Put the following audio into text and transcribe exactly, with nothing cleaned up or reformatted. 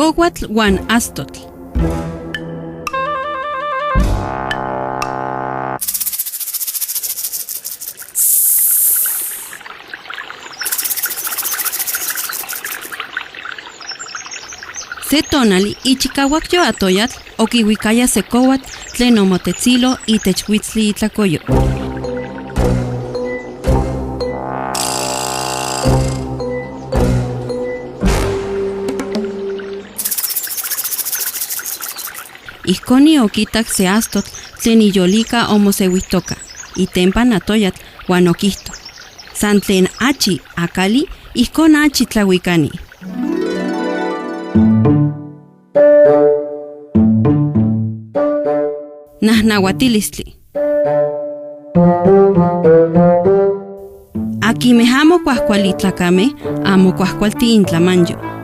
Ouatl uan astotl. Se tonali ichikauakyo atoyatl okiuikaya se kouatl tlen omotetsilo itech uitsli itlakoyo. Ijkoni okitak se astotl tlen iyolika omoseuijtoka itempan atoyatl uan okijto: "San tlen achi akali, ijkon achi tlauikani." Nahnauatilistli. Akinmej amo kuajkuali tlakamej, amo kuajkualti intlamanyo.